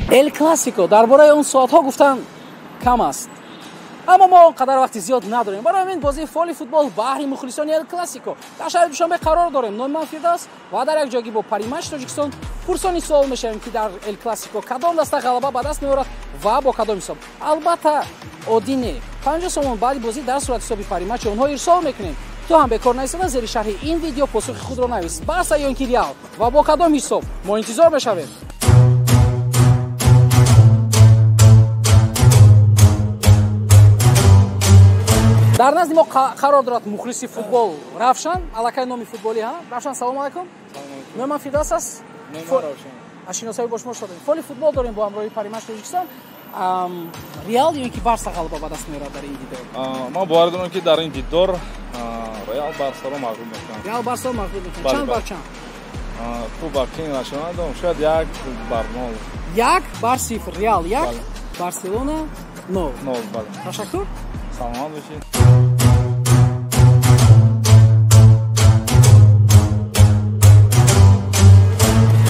Эл Классико дар бораи он соатҳо гуфтан кам аст. Аммо мо он қадар вақти зиёд надорем. Барои ҳамин бозии фоли футбол баҳри мухлисони Эл Классико дар шаҳри Душанбе қарор дорем. Номи ман Фирдавс ва дар якҷоягӣ бо Париматч Тоҷикистон пурсони суол мешавем, ки дар Эл Классико кадом даста ғалаба ба даст меорад ва бо кадом ҳисоб. Албатта, оддӣ не. 50 сомон баъди бозӣ дар сурати ҳисоби Париматчи онҳо ирсол мекунем. Ту ҳам бекор наистода зери шарҳи ин видео посухи худро навис. Барса ё ин ки Реал ва бо кадом ҳисоб? Мо интизор мешавем. Дар назди мо қарор дорад мухлиси футбол Равшан, аллакай номи футболӣ, ҳа? Равшан, салому алайкум. Номи ман Фирдавс аст. Аз шиносоӣ бо шумо шудем. Фоли футбол дорем бо ҳамроҳии Париматч Тоҷикистон. Реал ё ин ки Барса ғалаба ба даст меорад дар ин дидор? Ман бовар дорам, ки дар ин дидор Реал Барсаро мағлуб мекунад. Реал Барсаро мағлуб мекунад. Чанд бар чанд? Хуб, ба кин нашонадам, шояд 1-0. 1-0 Реал 1, Барселона 0. 0, бале. Ташаккур. Саломат бошед.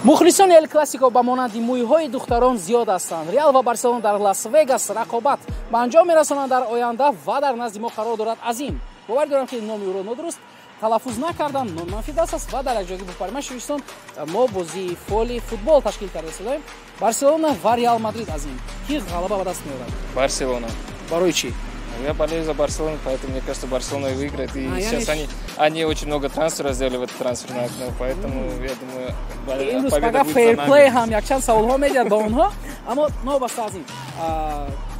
Мухлисони Эл Классико ба монанди мӯйҳои духтарон зиёд ҳастанд. Реал ва Барселона дар Лас Вегас рақобат ба анҷом мерасонанд дар оянда ва дар назди мо қарор дорад Азим. Бовар дорам, ки номи ӯро нодуруст талаффуз накардам. Номи ман Фирдавс аст ва дар якҷоягӣ бо Париматч Тоҷикистон мо бозии фоли футбол ташкил карда истодаем. Барселона ва Реал Мадрид, Азим, ки ғалаба ба даст меорад? Барселона. Барои чӣ? Я болею за Барселону, поэтому мне кажется, Барселона и выиграет. И сейчас они очень много трансферов сделали в это трансферное окно, поэтому я думаю, победа будет за нами. Фейрплей ҳам якчанд саволҳо медиҳад ба онҳо, аммо новобаста аз ин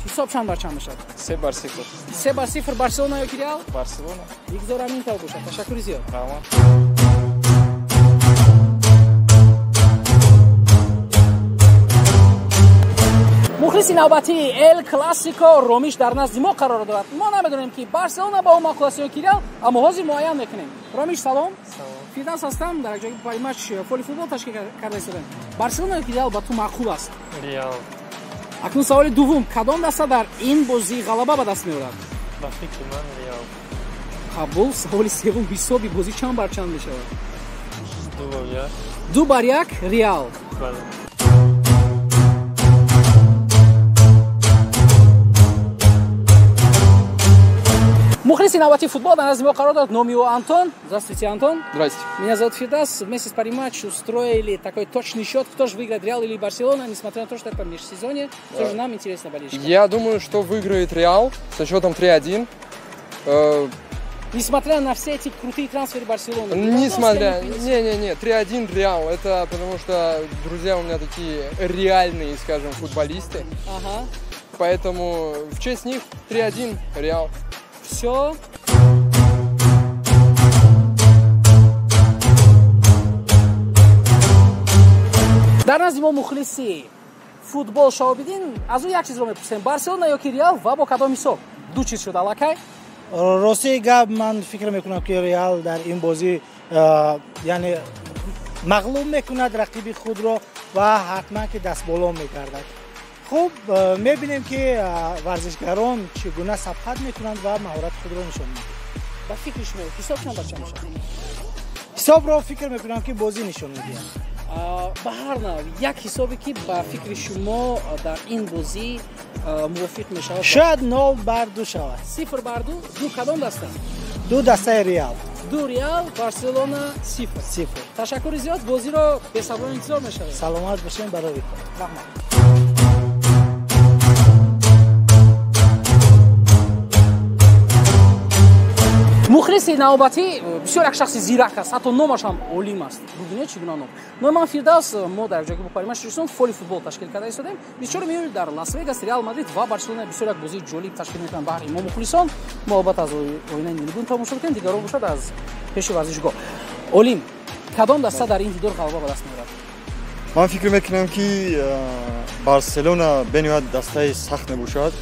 ҳисоб чанд бар чанд мешавад? 3-0. 3-0 Барселона ё ки Реал? Барселона. Бигзор ҳамин тавр бошад. Ташаккури зиёд. Раҳмат. Мухлиси навбатии Эл Классико Ромиш дар назди мо қарор дорад. Мо намедонем, ки Барселона ба ӯ маъқул аст ё ки Реал, аммо ҳозир муайян мекунем. Ромиш, салом. Фирдавс ҳастам, дар якҷоягӣ Париматч фоли футбол ташкил карда истодаем. Барселона ё ки Реал ба ту маъқул аст? Реал. Акнун саволи дуввум, кадом даста дар ин бозӣ ғалаба ба даст меорад? Ба фикри ман Реал. Қабул. Саволи севум, ҳисоби бозӣ чанд бар чанд мешавад? 2-1. 2-1 Реал. Бале. Мухлиси навбати футбол дар назди мо қарор дорад. Номи ӯ Антон. Здравствуйте, Антон. Здрасте. Меня зовут Фирдавс. Вместе с Париматч устроили такой точный счет, кто же выиграет, Реал или Барселона, несмотря на то, что это межсезонье. Да. Все же нам интересно болельщикам. Я думаю, что выиграет Реал со счетом 3-1. Несмотря на все эти крутые трансферы Барселоны. Несмотря... Не-не-не, 3-1 Реал. Это потому что друзья у меня такие реальные, скажем, футболисты. Ага. Поэтому в честь них 3-1 Реал. Все. Дар назди мо мухлиси футбол Шаҳобиддин. Аз ӯ як чизро мепурсем. Барселона ё ки Реал ва бо кадом ҳисоб? Ду чиз шуд аллакай. Рости гап, ман фикр мекунам, ки Реал дар ин бозӣ яъне мағлуб мекунад рақиби худро ва ҳатман ки дастболо мегардад. Хуб, мебинем, ки варзишгарон чӣ гуна сабқат мекунанд ва маҳорати худро нишон медиҳанд. Ба фикри шумо ҳисоб чанд бар чанд мешавад? Ҳисобро фикр мекунам, ки бозӣ нишон медиҳад. Ба ҳар нав як ҳисобе, ки ба фикри шумо дар ин бозӣ мувофиқ мешавад. Шояд 0-2 шавад. 0-2. Ду кадом даста? Ду дастаи Реал. 2 Реал, Барселона 0. 0. Ташаккури зиёд, бозиро бесаброна интизор мешавем. Саломат бошем, барои кор. Раҳмат. Мухлиси навбатӣ бисёр як шахси зирак аст, ҳатто номаш ҳам Олим аст. Бубинед, чӣ гуна ном. Номи ман Фирдавс, мо дар ҷойги бо Париматч Тоҷикистон фоли футбол ташкил карда истодем. 24 июл дар Лас Вегас Реал Мадрид ва Барселона бисёр як бозии ҷолиб ташкил мекунанд баҳри мо мухлисон. Мо албатта аз оинаи нилгун тамошо мекунем, дигарон бошад аз пеши варзишгоҳ. Олим, кадом даста дар ин дидор ғалаба ба даст меорад? Ман фикр мекунам, ки Барселона бениҳоят дастаи сахт мебошад.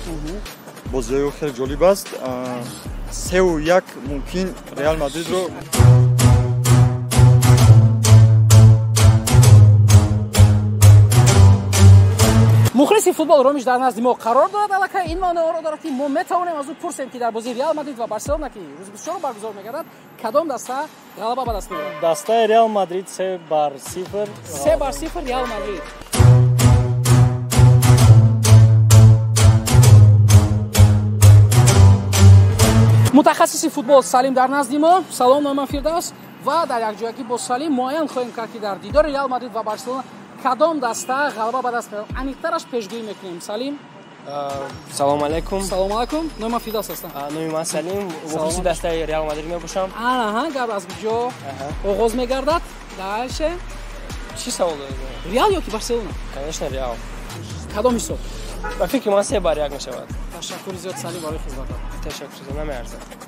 Бозиҳои ӯ хеле ҷолиб аст. 3-1 мумкин Реал Мадридро. Мухлиси футбол Ромиш дар назди мо қарор дорад. Аллакай ин маъноро дорад, ки мо метавонем аз ӯ пурсем, ки дар бозии Реал Мадрид ва Барселона, ки рӯзи 24 баргузор мегардад, кадом даста ғалаба ба даст меорад? Дастаи Реал Мадрид 3-0. 3-0 Реал Мадрид. Мутахассиси футбол Салим дар назди мо. Салом, номи ман Фирдавс, ва дар якҷоягӣ бо Салим муайян хоҳем кард, ки дар дидори Реал Мадрид ва Барселона кадом даста ғалаба ба даст меорад. Аниқтараш, пешгӯӣ мекунем. Салим. Салом алейкум. Салом алейкум, номи ман Фирдавс ҳастам. Номи ман Салим, мухлиси дастаи Реал Мадрид мебошам. Аҳа, гап аз куҷо оғоз мегардад? Дальше. Чӣ савол доред? Реал ё ки Барселона? Конечно, Реал. Кадом ҳисоб? Ба фикри ман, 3-1 мешавад. Ташаккури зиёд, Салим, барои хизматат. Ташаккур, намеарзад.